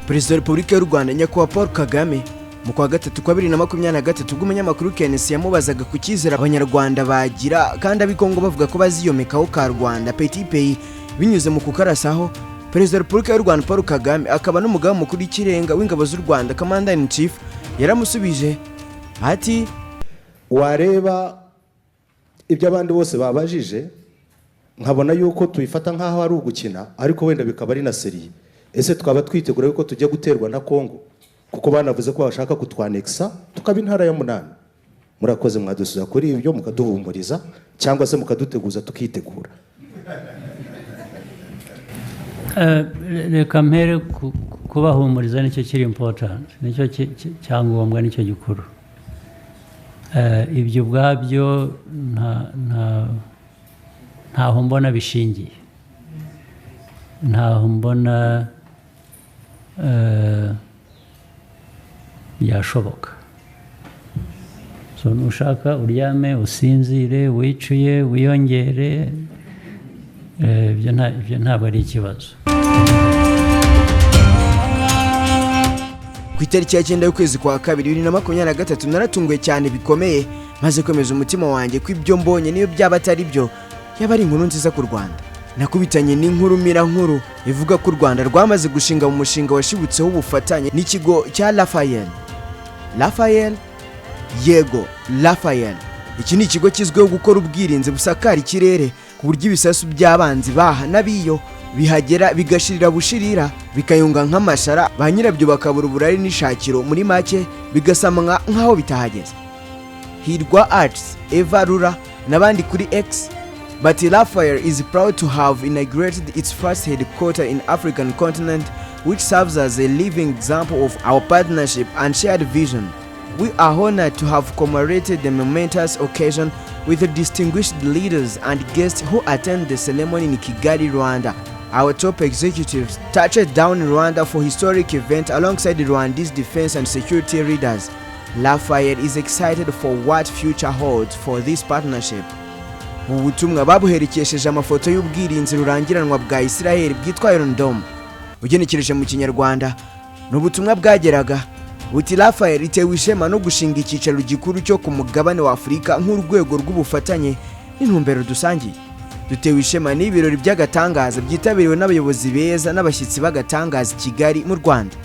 Perezida wa Repubulika y'u Rwanda, Nyakubahwa Paul Kagame, mu kwa gatatu kwa 2023, ubwo umunyamakuru KNC yamubazaga ku cyizere Abanyarwanda bagira kandi ab'i Kongo bavuga ko baziyomekaho ka Rwanda petit pays binyuze mu kukarasaho, Perezida wa Repubulika y'u Rwanda Paul Kagame, akaba n'umugaba mukuru w'ikirenga w'ingabo z'u Rwanda, Commander in Chief, yaramusubije ati: Wareba ibyo abandi bose babajije, nkabona yuko tubifata nk'aho ari ugukina, ariko wenda bikaba ari na sérieux. Ese twaba twitegura yuko tujya guterwa na Kongo, kuko banavuze ko bashaka kutwanekisa tukaba intara ya munani? Murakoze, mwadusubiza kuri ibyo, mukaduhumuriza cyangwa se mukaduteguza tukitegura. Reka mpere kubahumuriza, nicyo kiri important, nicyo cyangombwa, nicyo gikuru. Ibyo ubwabyo ntaho mbona bishingiye, ntaho mbona byashoboka. So nushaka uryame usinzire, wicuye wiyongere, ibyo ntabwo ari ikibazo. Ku itariki ya 9 y'ukwezi kwa kabiri 2023, naratunguwe cyane bikomeye, maze kwemeza umutima wanjye ko ibyo mbonye, niyo byaba atari byo, yaba ari inkuru nziza ku Rwanda. Nakubitanye n'inkuru mirankuru ivuga ko u Rwanda rwamaze gushinga mu mushinga washibutseho ubufatanye n'ikigo cya Rafael. Rafael, yego, Rafael. Iki ni ikigo kizwiho gukora ubwirinzi busakara ikirere, ku buryo ibisasu by'abanzi baha n'abiyo bihagera bigashirira bushirira, bikayunga nk'amashara, ba nyirabyo bakabura uburari n'ishakiro, muri make bigasamwa nk'aho bitahageze. Hirwa Arts, Eva Rura n'abandi kuri X bati: "Rafael is proud to have inaugurated its first headquarter in African continent, which serves as a living example of our partnership and shared vision. We are honored to have commemorated the momentous occasion with the distinguished leaders and guests who attend the ceremony in Kigali, Rwanda. Our top executives touched down in Rwanda for historic event alongside the Rwandese defense and security leaders. Rafael is excited for what future holds for this partnership." Ubu butumwa babuherekesheje amafoto y'ubwirinzi rurangiranwa bwa Israel bwitwa Iron Dome. Ugenekereje mu Kinyarwanda, ni ubutumwa bwageraga buti: "Rafael itewe ishema no gushinga icyicaro gikuru cyo ku mugabane wa Afurika nk'urwego rw'ubufatanye n'intumbero dusangiye. Dutewe ishema n'ibirori by'agatangaza byitabiriwe n'abayobozi beza n'abashyitsi b'agatangaza i Kigali mu Rwanda.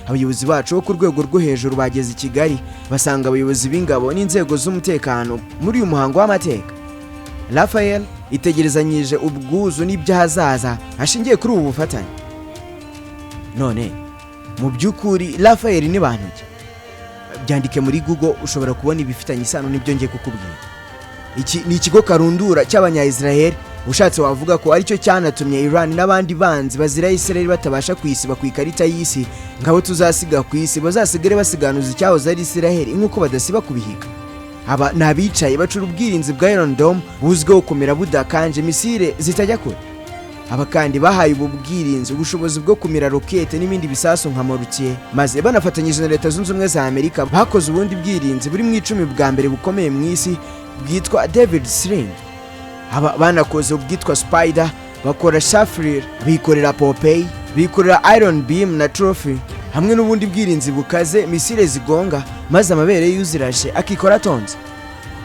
Abayobozi bacu bo ku rwego rwo hejuru bageze i Kigali basanga abayobozi b'ingabo n'inzego z'umutekano muri uyu muhango w'amateka. Rafael itegerezanyije ubwuzu n'iby'ahazaza ashingiye kuri ubu bufatanye." None mu by'ukuri Rafael ni bantu ki? Byandike muri Google, ushobora kubona ibifitanye isano n'ibyo ngiye kukubwira. Iki ni ikigo karundura cy'Abanya-Israel. Ushatse wavuga ko aricyo cyanatumye Iran n'abandi banzi bazira Israel batabasha kuyisiba ku ikarita y'isi. Ngabo tuzasiga ku isi bazasigare basiganuza icyahoze ari Israel nk'uko badasiba kubihiga. Aba ni abicaye bacura ubwirinzi bwa Iron Dome, buzwiho gukomera budakanje misile zitajya kure. Aba kandi bahaye ubu bwirinzi ubushobozi bwo kumira rokete n'ibindi bisasu nka mortier, maze banafatanyije na Leta Zunze Ubumwe za Amerika bakoze ubundi bwirinzi buri mu 10 bwa mbere bukomeye mu isi bwitwa David Sling. Aba banakoze ubwitwa Spider, bakora Shafrir, bikorera Popeye, bikorera Iron Beam na Trophy, hamwe n'ubundi bwirinzi bukaze misile zigonga maze amabere y'uzirashe akikora atonze.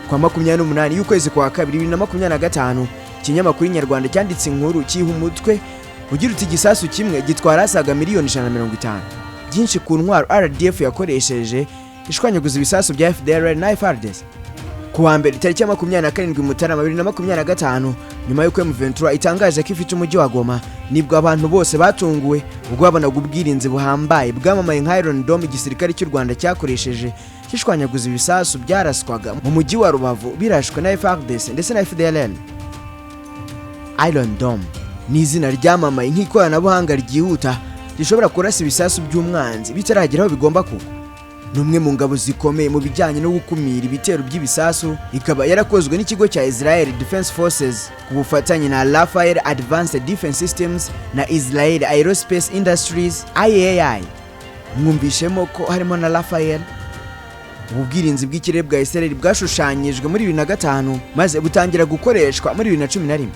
Kwa 28 y'ukwezi kwa kabiri 2025, ikinyamakuru Inyarwanda cyanditse inkuru cyiha umutwe ugira uti: "Igisasu kimwe gitwara asaga miliyoni 150." Byinshi ku ntwaro RDF yakoresheje ishwanyaguza ibisasu bya FDLR na FARDC. Ku wa mbere, tariki ya 27 Mutarama 2025, nyuma y'uko M23 itangaje ko ifite umujyi wa Goma, nibwo abantu bose batunguwe ubwo babonaga ubwirinzi buhambaye bwamamaye nka Iron Dome igisirikare cy'u Rwanda cyakoresheje gishwanyaguza ibisasu byaraswaga mu mujyi wa Rubavu birashwe na FARDC ndetse na FDLR. Iron Dome ni izina ryamamaye nk'ikoranabuhanga ryihuta rishobora kurasa ibisasu by'umwanzi bitaragera aho bigomba kugwa. Ni umwe mu ngabo zikomeye mu bijyanye no gukumira ibitero by'ibisasu, ikaba yarakozwe n'ikigo cya Israel Defense Forces ku bufatanye na Rafael Advanced Defense Systems na Israel Aerospace Industries, IAI. Mwumvishemo ko harimo na Rafael. Ubu bwirinzi bw'ikirere bwa Israel bwashushanyijwe muri 2005, maze butangira gukoreshwa muri 2011.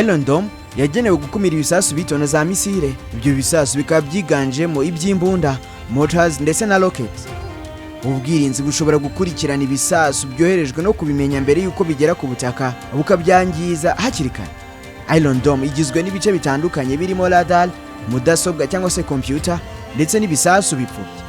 Iron Dome Yagenewe gukumira ibisasu bito na za misile. Ibyo bisasu bikaba byiganjemo iby'imbunda, mortars ndetse na rockets. Ubu bwirinzi bushobora gukurikirana ibisasu byoherejwe no kubimenya mbere y'uko bigera ku butaka, bukabyangiza hakiri kare. Iron Dome igizwe n'ibice bitandukanye birimo radar, mudasobwa cyangwa se computer, ndetse n'ibisasu bipfubye.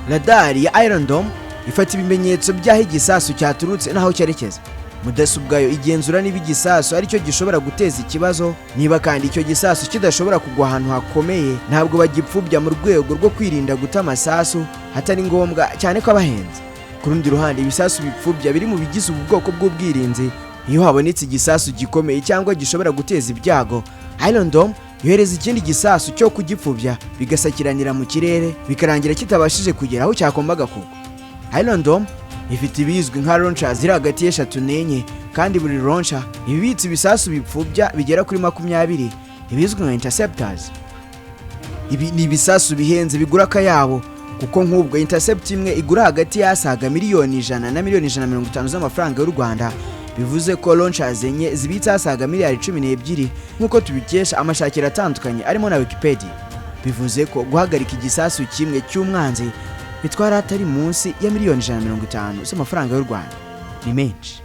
Radar ya Iron Dome ifata ibimenyetso by'aho igisasu cyaturutse n'aho cyerekeza. Mudasobwa yo igenzura niba igisasu aricyo gishobora guteza ikibazo. Niba kandi icyo gisasu kidashobora kugwa ahantu hakomeye, ntabwo bagipfubya, mu rwego rwo kwirinda guta amasasu hatari ngombwa, cyane ko abahenze. Ku rundi ruhande, ibisasu bipfubya biri mu bigize ubu bwoko bw'ubwirinzi. Iyo habonetse igisasu gikomeye cyangwa gishobora guteza ibyago, Iron Dome yohereza ikindi gisasu cyo kugipfubya, bigasakiranira mu kirere, bikarangira kitabashije kugera aho cyagombaga kugwa. Iron Dome ifite ibizwi nka launcher ziri hagati y'eshatu n'enye, kandi buri launcher ibibitse ibisasu bipfubya bigera kuri 20, ibizwi nka interceptors. Ibi ni ibisasu bihenze bigura akayabo, kuko nk'ubwo intercept imwe igura hagati y'asaga miliyoni 100 na miliyoni 150 z'amafaranga y'u Rwanda. Bivuze ko launchers enye zibitse asaga miliyari 12, nk'uko tubikesha amashakiro atandukanye arimo na Wikipedia. Bivuze ko guhagarika igisasu kimwe cy'umwanzi bitwara atari munsi ya miliyoni 150 z'amafaranga y'u Rwanda. Ni menshi.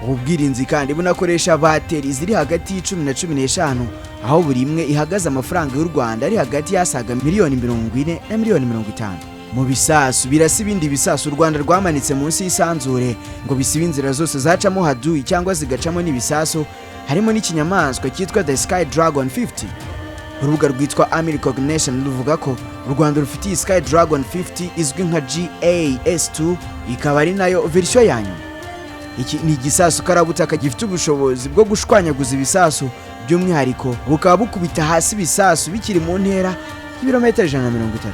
Ubu bwirinzi kandi bunakoresha bateri ziri hagati y'icumi na 15, aho buri imwe ihagaze amafaranga y'u Rwanda ari hagati y'asaga miliyoni 40 na miliyoni 50. Mu bisasu birasa ibindi bisasu u Rwanda rwamanitse munsi y'isanzure ngo bisibe inzira zose zacamo haduyi cyangwa zigacamo n'ibisasu, harimo n'ikinyamaswa cyitwa The Sky Dragon 50. Urubuga rwitwa Army Recognition ruvuga ko u Rwanda rufite iyi Sky Dragon 50 izwi nka GAS2, ikaba ari nayo verisiyo ya nyuma. Iki ni igisasu karabutaka gifite ubushobozi bwo gushwanyaguza ibisasu, by'umwihariko bukaba bukubita hasi ibisasu bikiri mu ntera y'ibirometero 130.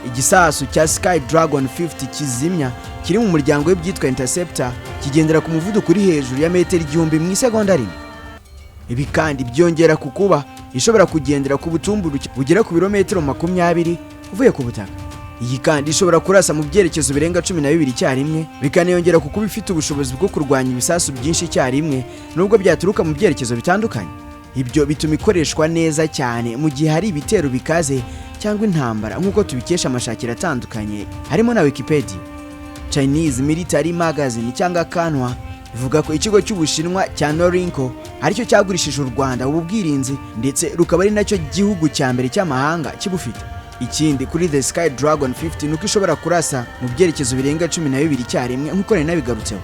Igisasu cya Sky Dragon 50 kizimya kiri mu muryango w'ibyitwa interceptor, kigendera ku muvuduko uri hejuru ya metero 1000 mu isegonda rimwe. Ibi kandi byongera ku kuba ishobora kugendera ku butumburuke bugera ku birometero 20 uvuye ku butaka. Iyi kandi ishobora kurasa mu byerekezo birenga 12 icyarimwe, bikaniyongera ku kuba ifite ubushobozi bwo kurwanya ibisasu byinshi icyarimwe, nubwo byaturuka mu byerekezo bitandukanye. Ibyo bituma ikoreshwa neza cyane mu gihe hari ibitero bikaze cyangwa intambara, nk'uko tubikesha amashakiro atandukanye harimo na Wikipedia. Chinese Military Magazine cyangwa Kanwa ivuga ko ikigo cy'Ubushinwa cya Norinco aricyo cyagurishije u Rwanda ubu bwirinzi, ndetse rukaba ari nacyo gihugu cya mbere cy'amahanga kibufite. Ikindi kuri The Sky Dragon 50 ni uko ishobora kurasa mu byerekezo birenga 12 icyarimwe, nk'uko nari nabigarutseho.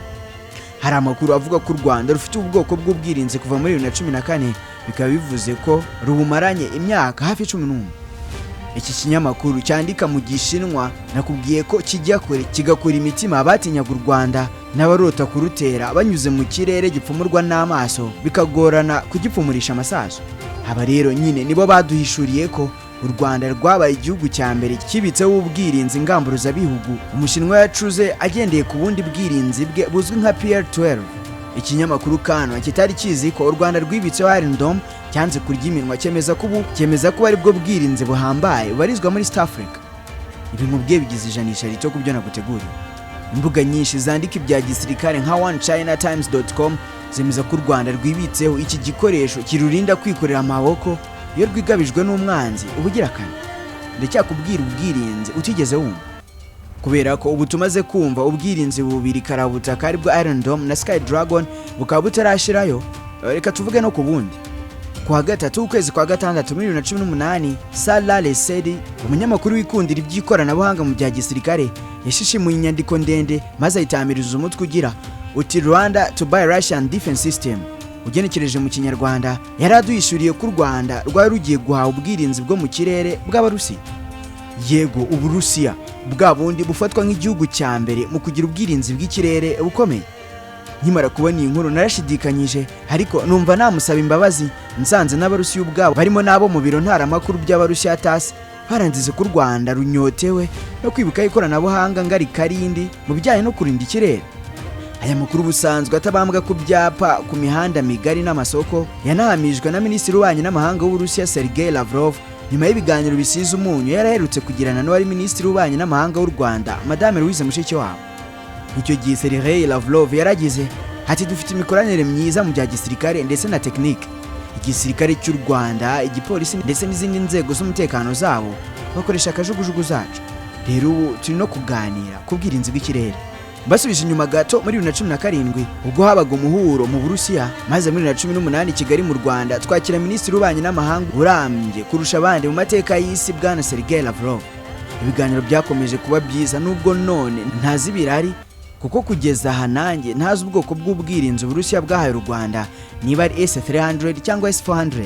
Hari amakuru avuga ko u Rwanda rufite ubu bwoko bw'ubwirinzi kuva muri 2014, bikaba bivuze ko rubumaranye imyaka hafi 11. Iki kinyamakuru cyandika mu Gishinwa nakubwiye ko kijya kure, kigakura imitima abatinyaga u Rwanda n'abarota kurutera banyuze mu kirere gipfumurwa n'amaso, bikagorana kugipfumurisha amasasu. Aba rero nyine nibo baduhishuriye ko u Rwanda rwabaye igihugu cya mbere kibitseho ubwirinzi ngamburuzabihugu Umushinwa yacuze agendeye ku bundi bwirinzi bwe buzwi nka PR12. Ikinyamakuru Kanwa kitari kizi ko u Rwanda rwibitseho Iron Dome cyanze kurya iminwa, cyemeza ko ari bwo bwirinzi buhambaye bubarizwa muri East Africa. Ibi nkubwiye bigize ijanisha rito ku byo naguteguriye. Imbuga nyinshi zandika ibya gisirikare nka onechinatimes.com zemeza ko u Rwanda rwibitseho iki gikoresho kirurinda kwikorera amaboko iyo rwigabijwe n'umwanzi. Ubugira kane, ndacyakubwira ubwirinzi utigeze wumva, kubera ko ubu tumaze kumva ubwirinzi bubiri karabutaka, aribwo Iron Dome na Sky Dragon, bukaba butarashirayo. Reka tuvuge no ku bundi. Ku wa gatatu w'ukwezi kwa gatandatu muri 2018, Salah Lesedi, umunyamakuru wikundira iby'ikoranabuhanga mu bya gisirikare, yashishimuye inyandiko ndende maze ayitamiriza umutwe ugira uti "Rwanda to buy Russian defense system". Ugenekereje mu Kinyarwanda, yari aduhishuriye ko u Rwanda rwari rugiye guhaha ubwirinzi bwo mu kirere bw'Abarusiya. Yego, Uburusiya bwa bundi bufatwa nk'igihugu cya mbere mu kugira ubwirinzi bw'ikirere bukomeye. Nkimara kubona iyi nkuru narashidikanyije, ariko numva namusaba imbabazi nsanze n'Abarusiya ubwabo, barimo n'abo mu biro ntaramakuru by'Abarusiya TASS, barangize ko u Rwanda runyotewe no kwibuka ikoranabuhanga ngari karindi mu bijyanye no kurinda ikirere. Aya makuru ubusanzwe atabambwa ku byapa ku mihanda migari n'amasoko, yanahamijwe na Minisitiri w'Ububanyi n'Amahanga w'Uburusiya Sergei Lavrov, nyuma y'ibiganiro bisize umunyu yari aherutse kugirana n'uwari Minisitiri w'Ububanyi n'Amahanga w'u Rwanda, Madame Louise Mushikiwabo. Icyo gihe Sergei Lavrov yaragize ati: "Dufite imikoranire myiza mu bya gisirikare ndetse na tekinike." Igisirikare cy'u Rwanda, igipolisi ndetse n'izindi nzego z'umutekano zabo bakoresha kajugujugu zacu. Rero ubu turi no kuganira ku bwirinzi bw'ikirere. Basubije inyuma gato muri 2017 ubwo habaga umuhuro mu Burusiya, maze muri 2018 Kigali mu Rwanda twakira Minisitiri w'Ububanyi n'Amahanga urambye kurusha abandi mu mateka y'isi, Bwana Sergei Lavrov. Ibiganiro byakomeje kuba byiza nubwo none ntazi ibirari, kuko kugeza aha nanjye ntazi ubwoko bw'ubwirinzi Uburusiya bwahaye u Rwanda, niba ari S-300 cyangwa S-400.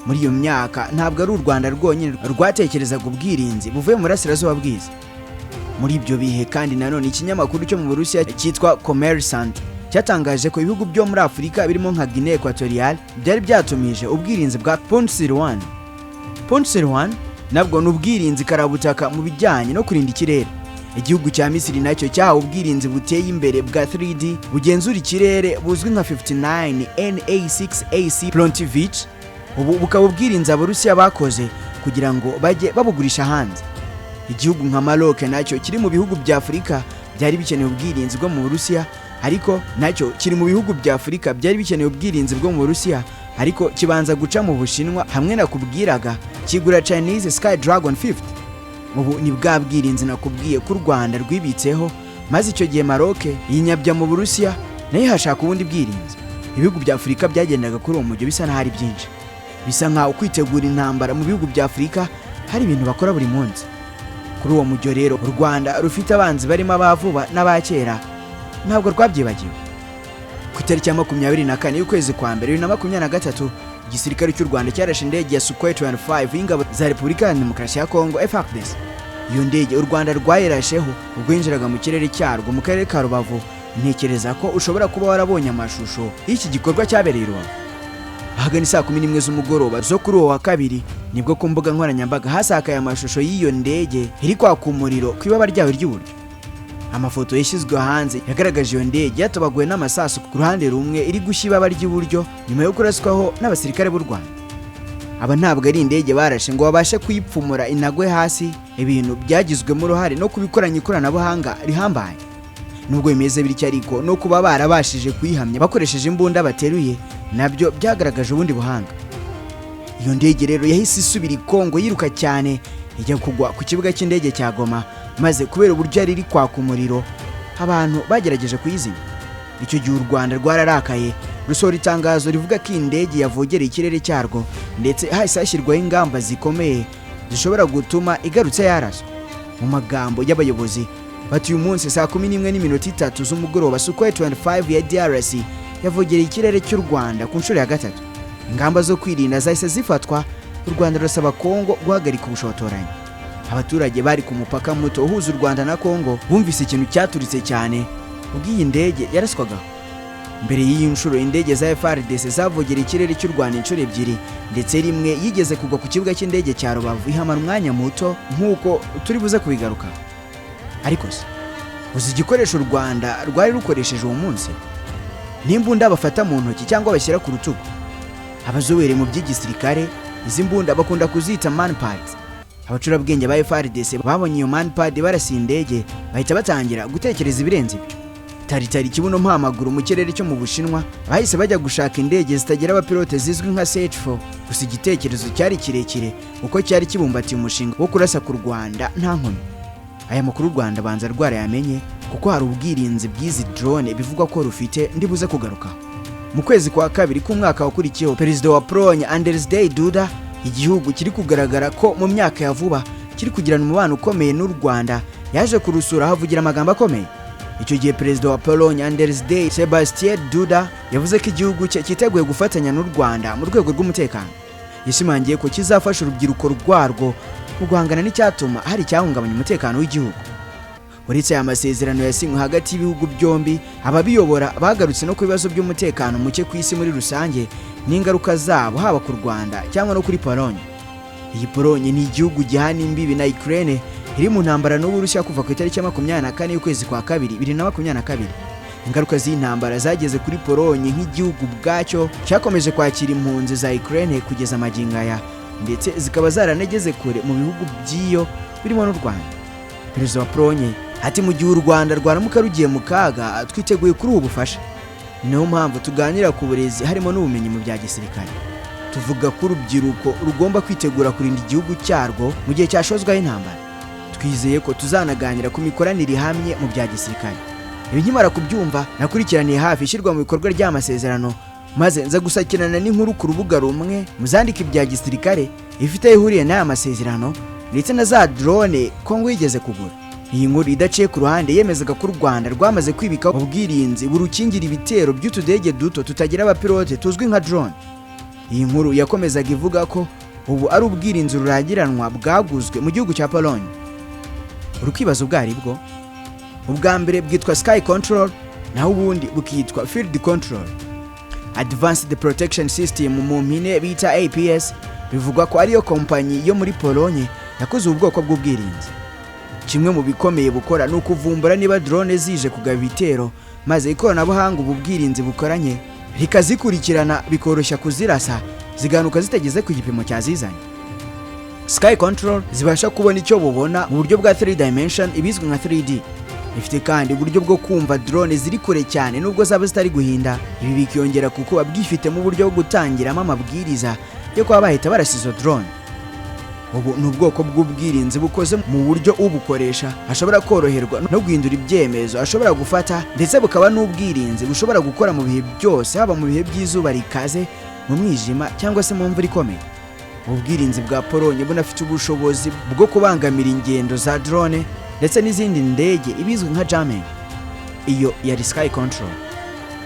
Muri iyo myaka ntabwo ari u Rwanda rwonyine rwatekerezaga ubwirinzi buvuye mu burasirazuba bwiza. Muri ibyo bihe kandi nanone ikinyamakuru cyo mu Burusiya cyitwa Kommersant cyatangaje ko ibihugu byo muri Afurika birimo nka Guinea Equatorial byari byatumije ubwirinzi bwa Pantsir 1. Pantsir 1 nabwo ni ubwirinzi karabutaka mu bijyanye no kurinda ikirere. Igihugu cya Misiri nacyo cyahawe ubwirinzi buteye imbere bwa 3D bugenzura ikirere buzwi nka 59 NA6AC Prontovich. Ubu bukaba ubwirinzi Abarusiya bakoze kugira ngo bajye babugurisha hanze. Igihugu nka Maroc nacyo kiri mu bihugu bya Afurika byari bikeneye ubwirinzi bwo mu Burusiya, ariko nacyo kiri mu bihugu bya Afurika byari bikeneye ubwirinzi bwo mu Burusiya, ariko kibanza guca mu Bushinwa hamwe nakubwiraga kigura Chinese Sky Dragon 50. Ubu ni bwa bwirinzi nakubwiye ko u Rwanda rwibitseho, maze icyo gihe Maroc yinyabya mu Burusiya nayo hashaka ubundi bwirinzi. Ibihugu bya Afurika byagendaga kuri uwo mujyo bisa n'aho ari byinshi, bisa nkaho kwitegura intambara mu bihugu bya Afurika hari ibintu bakora buri munsi. Kuri uwo mujyo rero u Rwanda rufite abanzi barimo abavuba n'abakera ntabwo rwabyibagiwe. Ku itariki ya 24 y'ukwezi kwa mbere 2023, igisirikare cy'u Rwanda cyarashe indege ya Sukhoi 25 y'ingabo za Repubulika ya Demokarasi ya Kongo FARDC. Iyo ndege u Rwanda rwayirasheho ubwo yinjiraga mu kirere cyarwo mu karere ka Rubavu. Ntekereza ko ushobora kuba warabonye amashusho y'iki gikorwa cyabereye i Rubavu. Ahagana saa 11 z'umugoroba zo kuri uwo wa kabiri nibwo ku mbuga nkoranyambaga hasakaye amashusho y'iyo ndege iri kwaka umuriro ku ibaba ryayo ry'iburyo. Amafoto yashyizwe hanze yagaragaje iyo ndege yatobaguwe n'amasasu ku ruhande rumwe, iri gushya ibaba ry'iburyo nyuma yo kuraswaho n'abasirikare b'u Rwanda. Aba ntabwo ari indege barashe ngo babashe kuyipfumura inagwe hasi, ibintu byagizwemo uruhare no kubikoranya ikoranabuhanga rihambaye. Nubwo bimeze bityo ariko no kuba barabashije kuyihamya bakoresheje imbunda bateruye nabyo byagaragaje ubundi buhanga. Iyo ndege rero yahise isubira i Kongo yiruka cyane ijya kugwa ku kibuga cy'indege cya Goma, maze kubera uburyo yari iri kwaka umuriro abantu bagerageje kuyizimya. Icyo gihe u Rwanda rwararakaye rusohora itangazo rivuga ko iyi ndege yavogereye ikirere cyarwo, ndetse hahise hashyirwaho ingamba zikomeye zishobora gutuma igarutse yaraswa. Mu magambo y'abayobozi bati: "Uyu munsi saa 11:03 z'umugoroba Sukhoi 25 ya DRC yavogereye ikirere cy'u Rwanda ku nshuro ya gatatu. Ingamba zo kwirinda zahise zifatwa, u Rwanda rurasaba Kongo guhagarika ubushotoranyi." Abaturage bari ku mupaka muto uhuza u Rwanda na Kongo bumvise ikintu cyaturitse cyane ubwo iyi ndege yaraswagaho. Mbere y'iyi nshuro indege za FARDC zavogereye ikirere cy'u Rwanda inshuro ebyiri, ndetse rimwe yigeze kugwa ku kibuga cy'indege cya Rubavu ihamara umwanya muto nk'uko turi buze kubigaruka. Ariko se uzi igikoresho u Rwanda rwari rukoresheje uwo munsi? N'imbunda bafata mu ntoki cyangwa bashyira ku rutugu. Abazobereye mu by'igisirikare izi mbunda bakunda kuzita manpads. Abacurabwenge ba FARDC babonye iyo manpad barasiye indege bahita batangira gutekereza ibirenze ibyo. Taritari kibuno mpamaguru mu kirere cyo mu Bushinwa, bahise bajya gushaka indege zitagira abapilote zizwi nka CH-4. Gusa igitekerezo cyari kirekire kuko cyari kibumbatiye umushinga wo kurasa ku Rwanda nta nkomyi. Aya makuru u Rwanda banza rwarayamenye kuko hari ubwirinzi bw'izi drone bivugwa ko rufite, ndibuze kugaruka. Mu kwezi kwa kabiri k'umwaka wakurikiyeho, Perezida wa Pologne Andrzej Duda, igihugu kiri kugaragara ko mu myaka ya vuba kiri kugirana umubano ukomeye n'u Rwanda, yaje kurusura ahavugira amagambo akomeye. Icyo gihe Perezida wa Pologne Andrzej Sebastien Duda yavuze ko igihugu cye cyiteguye gufatanya n'u Rwanda mu rwego rw'umutekano. Yashimangiye ko kizafasha urubyiruko rwarwo mu guhangana n'icyatuma hari icyahungabanya umutekano w'igihugu. Uretse aya masezerano yasinywe hagati y'ibihugu byombi, ababiyobora bagarutse no ku bibazo by'umutekano muke ku isi muri rusange n'ingaruka zabo haba ku Rwanda cyangwa no kuri Pologne. Iyi Pologne ni igihugu gihana imbibi na Ukraine iri mu ntambara n'Uburusiya kuva ku itariki ya 24 y'ukwezi kwa kabiri 2022. Ingaruka z'intambara zageze kuri Pologne nk'igihugu ubwacyo cyakomeje kwakira impunzi za Ukraine kugeza magingo aya, ndetse zikaba zaranageze kure mu bihugu by'iyo birimo n'u Rwanda. Perezida wa Pologne ati: "Mu gihe u Rwanda rwaramuka rugiye mu kaga, twiteguye kuri ubu bufasha. Ni nayo mpamvu tuganira ku burezi harimo n'ubumenyi mu bya gisirikare." Tuvuga ko urubyiruko rugomba kwitegura kurinda igihugu cyarwo mu gihe cyashozwaho intambara. Twizeye ko tuzanaganira ku mikoranire ihamye mu bya gisirikare. Ibi nkimara kubyumva, nakurikiraniye hafi ishyirwa mu bikorwa ry'amasezerano, maze nza gusakirana n'inkuru ku rubuga rumwe muzandika ibya gisirikare ifite aho ihuriye n'aya masezerano ndetse na za drone Kongo yigeze kugura. Iyi nkuru idaciye ku ruhande yemezaga ko u Rwanda rwamaze kwibika ubwirinzi burukingira ibitero by'utudege duto tutagira abapilote tuzwi nka drone. Iyi nkuru yakomezaga ivuga ko ubu ari ubwirinzi rurangiranwa bwaguzwe mu gihugu cya Pologne. Uri kwibaza ubwo ari bwo? Ubwa mbere bwitwa Sky Control, naho ubundi bukitwa Field Control Advanced Protection System, mu mpine bita APS. Bivugwa ko ariyo kompanyi yo muri Pologne yakoze ubu bwoko bw'ubwirinzi. Kimwe mu bikomeye bukora ni ukuvumbura niba drone zije kugaba ibitero, maze ikoranabuhanga ubu bwirinzi bukoranye rikazikurikirana, bikoroshya kuzirasa ziganuka zitageze ku gipimo cyazizanye. Sky Control zibasha kubona icyo bubona mu buryo bwa 3 dimension, ibizwi nka 3D. Ifite kandi uburyo bwo kumva drone ziri kure cyane nubwo zaba zitari guhinda. Ibi bikiyongera kuko bwifitemo uburyo bwo gutangiramo amabwiriza yo kuba bahita barasa izo drone. Ubu ni ubwoko bw'ubwirinzi bukoze mu buryo ubukoresha ashobora koroherwa no guhindura ibyemezo ashobora gufata, ndetse bukaba n'ubwirinzi bushobora gukora mu bihe byose, haba mu bihe by'izuba rikaze, mu mwijima cyangwa se mu mvura ikomeye. Ubwirinzi bwa Polonye bunafite ubushobozi bwo kubangamira ingendo za drone ndetse n'izindi ndege, ibizwi nka jamming. Iyo yari Sky Control.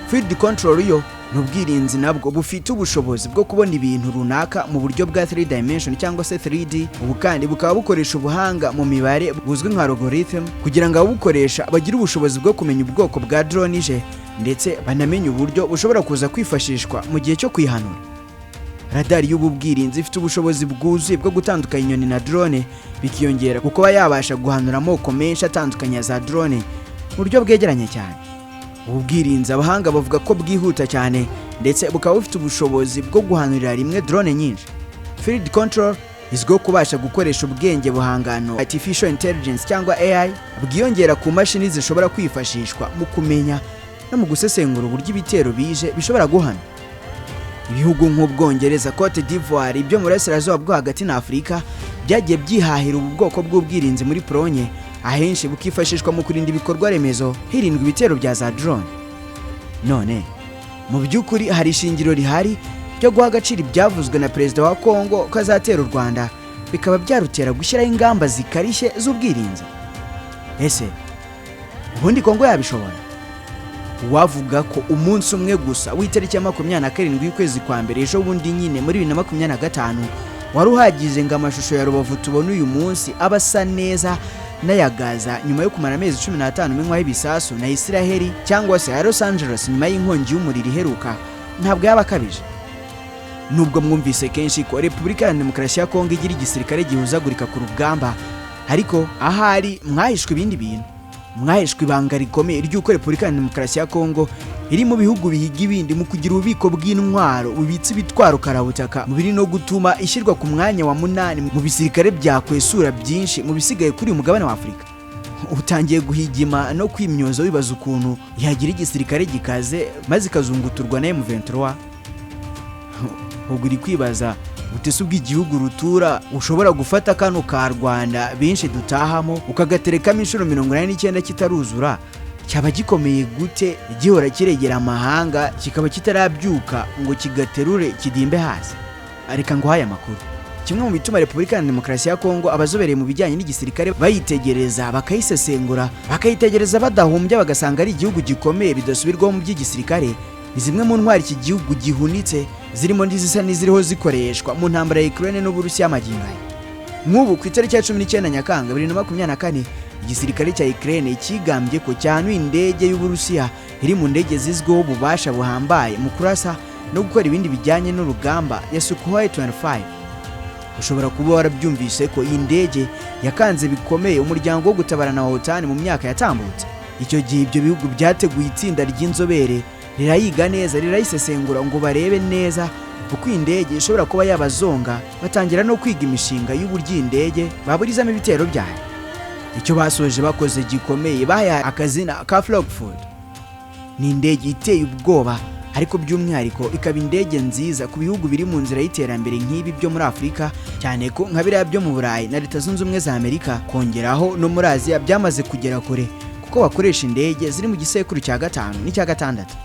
Field Control yo ni ubwirinzi nabwo bufite ubushobozi bwo kubona ibintu runaka mu buryo bwa 3 dimension cyangwa se 3D. Ubu kandi bukaba bukoresha ubuhanga mu mibare buzwi nka algorithm kugira ngo ababukoresha bagire ubushobozi bwo kumenya ubwoko bwa drone ije, ndetse banamenye uburyo bushobora kuza kwifashishwa mu gihe cyo kwihanura. Radari y'ubu bwirinzi ifite ubushobozi bwuzuye bwo gutandukanya inyoni na drone, bikiyongera ku kuba yabasha guhanura amoko menshi atandukanye ya za drone mu buryo bwegeranye cyane. Ubu bwirinzi abahanga bavuga ko bwihuta cyane, ndetse bukaba bufite ubushobozi bwo guhanurira rimwe drone nyinshi. Field Control izwiho kubasha gukoresha ubwenge buhangano, artificial intelligence cyangwa AI, bwiyongera ku mashini zishobora kwifashishwa mu kumenya no mu gusesengura uburyo ibitero bije bishobora guhana. Ibihugu nk'Ubwongereza, Cote d'Ivoire, ibyo mu burasirazuba bwo hagati na Afurika byagiye byihahira ubu bwoko bw'ubwirinzi muri Polonye, ahenshi bukifashishwa mu kurinda ibikorwa remezo hirindwa ibitero bya za drone. None mu by'ukuri hari ishingiro rihari ryo guha agaciro ibyavuzwe na perezida wa Kongo ko azatera u Rwanda, bikaba byarutera gushyiraho ingamba zikarishye z'ubwirinzi? Ese ubundi Kongo yabishobora? Uwavuga ko umunsi umwe gusa w'itariki ya 27 y'ukwezi kwa mbere, ejo bundi nyine muri 2025, wari uhagije ngo amashusho ya Rubavu tubona uyu munsi aba asa neza n'aya Gaza nyuma yo kumara amezi 15 umenywaho ibisasu na Isiraheli, cyangwa se ya Los Angeles nyuma y'inkongi y'umuriro iheruka, ntabwo yaba akabije. Nubwo mwumvise kenshi ko Repubulika ya Demokarasi ya Kongo igira igisirikare gihuzagurika ku rugamba, ariko ahari mwahishwe ibindi bintu, mwahishwe ibanga rikomeye ry'uko Repubulika ya Demokarasi ya Kongo iri mu bihugu bihiga ibindi mu kugira ububiko bw'intwaro bubitse ibitwaro karabutaka, mu biri no gutuma ishyirwa ku mwanya wa munani mu bisirikare byakwesura byinshi mu bisigaye kuri uyu mugabane wa Afurika. Utangiye guhigima no kwimyoza wibaza ukuntu yagira igisirikare gikaze maze ikazunguturwa na M23. Ubwo uri kwibaza utese ubw'igihugu rutura ushobora gufata kano ka Rwanda benshi dutahamo ukagaterekamo inshuro 89 kitaruzura, cyaba gikomeye gute, gihora kiregera amahanga, kikaba kitarabyuka ngo kigaterure kidimbe hasi? Reka nguhaye amakuru. Kimwe mu bituma Repubulika ya Demokarasi ya Kongo abazobereye mu bijyanye n'igisirikare bayitegereza, bakayisesengura, bakayitegereza badahumbya, bagasanga ari igihugu gikomeye bidasubirwaho mu by'igisirikare, ni zimwe mu ntwari iki gihugu gihunitse, zirimo n'izisa n'iziriho zikoreshwa mu ntambara ya Ukraine n'Uburusiya magingo aya. Nk'ubu ku itariki ya 19 Nyakanga 2024, igisirikare cya Ukraine cyigambye ko cyahanuye indege y'Uburusiya iri mu ndege zizwiho ububasha buhambaye mu kurasa no gukora ibindi bijyanye n'urugamba ya Sukhoi 25. Ushobora kuba warabyumvise ko iyi ndege yakanze bikomeye umuryango wo gutabarana wa OTAN mu myaka yatambutse. Icyo gihe ibyo bihugu byateguye itsinda ry'inzobere, rirayiga neza, rirayisesengura ngo barebe neza uko iyi ndege ishobora kuba yabazonga, batangira no kwiga imishinga y'uburyo iyi ndege baburizamo ibitero byayo. Icyo basoje bakoze gikomeye, bayahaye akazina ka Frogfoot. Ni indege iteye ubwoba. Ariko by'umwihariko ikaba indege nziza ku bihugu biri mu nzira y'iterambere nk'ibi byo muri Afurika, cyane ko nka biriya byo mu Burayi na Leta Zunze Ubumwe za Amerika, kongeraho no muri Aziya byamaze kugera kure, kuko bakoresha indege ziri mu gisekuru cya gatanu n'icya gatandatu.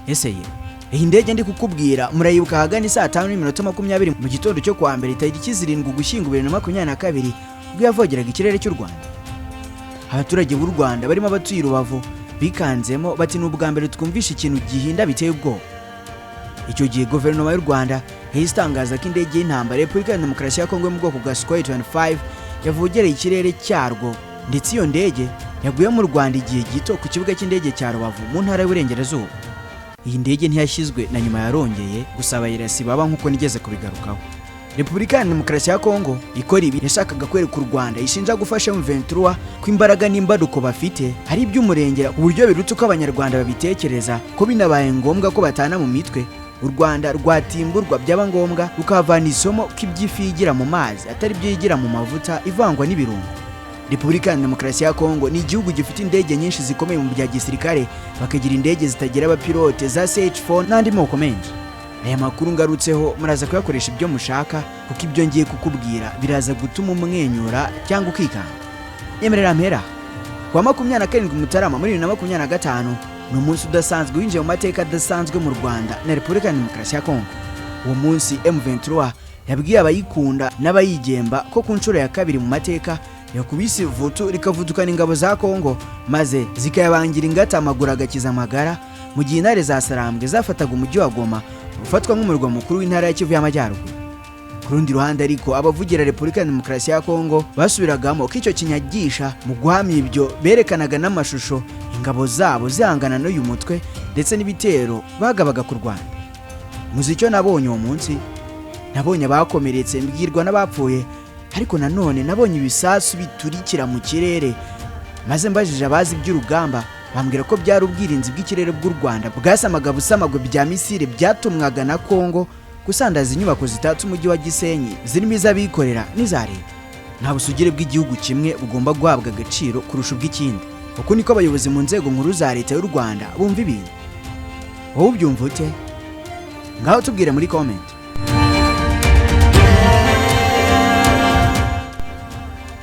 Ese ye, iyi ndege ndi kukubwira murayibuka ahagana 5:20 mu gitondo cyo kuwa mbere tariki 7 Ugushyingo 2022, ubwo yavogeraga ikirere cy'u Rwanda. Abaturage b'u Rwanda barimo abatuye i Rubavu bikanzemo bati: "Ni ubwa mbere twumvishe ikintu gihinda biteye ubwoba." Icyo gihe guverinoma y'u Rwanda yahise itangaza ko indege y'intambara Repubulika ya Demokarasi ya Kongo yo mu bwoko bwa Sukhoi 25 yavogereye ikirere cyarwo, ndetse iyo ndege yaguye mu Rwanda igihe gito ku kibuga cy'indege cya Rubavu mu ntara y'Uburengerazuba. Iyi ndege ntiyashyizwe na nyuma yarongeye gusaba irasi baba, nk'uko nigeze kubigarukaho. Repubulika ya Demokarasi ya Kongo ikora ibi yashakaga kwereka u Rwanda ishinja gufasha M23 ko imbaraga n'imbaduko bafite ari iby'umurengera ku buryo biruta uko Abanyarwanda babitekereza, ko binabaye ngombwa ko batana mu mitwe u Rwanda rwatimburwa, byaba ngombwa rukahavana isomo ko iby'ifi yigira mu mazi atari byo yigira mu mavuta ivangwa n'ibirungo. Repubulika ya Demokarasi ya Kongo ni igihugu gifite indege nyinshi zikomeye mu bya gisirikare, bakagira indege zitagira abapilote za CH4 n'andi moko menshi. Aya makuru ngarutseho muraza kuyakoresha ibyo mushaka, kuko ibyo ngiye kukubwira biraza gutuma umwenyura cyangwa ukikanga. Nyemerera mpera kuwa 27 Mutarama muri 2025. Ni umunsi udasanzwe winjiye mu mateka adasanzwe mu Rwanda na Repubulika ya Demokarasi ya Kongo. Uwo munsi M23 yabwiye abayikunda n'abayigemba ko ku nshuro ya kabiri mu mateka yakubise ivutu rikavudukana ingabo za Kongo, maze zikayabangira ingata amaguru agakiza amagara, mu gihe intare za Sarambwe zafataga umujyi wa Goma ufatwa nk'umurwa mukuru w'intara ya Kivu y'Amajyaruguru. Ku rundi ruhande ariko, abavugira Repubulika ya Demokarasi ya Kongo basubiragamo ko icyo kinyagisha. Mu guhamya ibyo berekanaga n'amashusho ingabo zabo zihangana n'uyu mutwe ndetse n'ibitero bagabaga ku Rwanda. Muzi icyo nabonye uwo munsi? Nabonye abakomeretse, mbwirwa n'abapfuye, ariko nanone nabonye ibisasu biturikira mu kirere, maze mbajije abazi iby'urugamba bambwira ko byari ubwirinzi bw'ikirere bw'u Rwanda bwasamaga busamagwe bya misile byatumwaga na Kongo gusandaza inyubako zitatse umujyi wa Gisenyi, zirimo iz'abikorera n'iza leta. Nta busugire bw'igihugu kimwe bugomba guhabwa agaciro kurusha ubw'ikindi. Uku niko abayobozi mu nzego nkuru za leta y'u Rwanda bumva ibintu. Wowe ubyumva ute? Ngaho tubwire muri comment.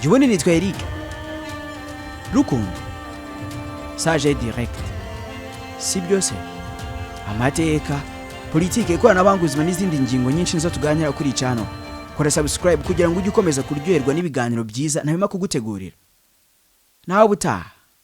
Jya ubona nitwa Eric Rukundo Sage Direct. Si byose, amateka, politiki, ikoranabuhanga, ubuzima n'izindi ngingo nyinshi nizo tuganira kuri channel. Kora subscribe kugira ngo ujye ukomeza kuryoherwa n'ibiganiro byiza ntabima kugutegurira. Nawe ubutaha.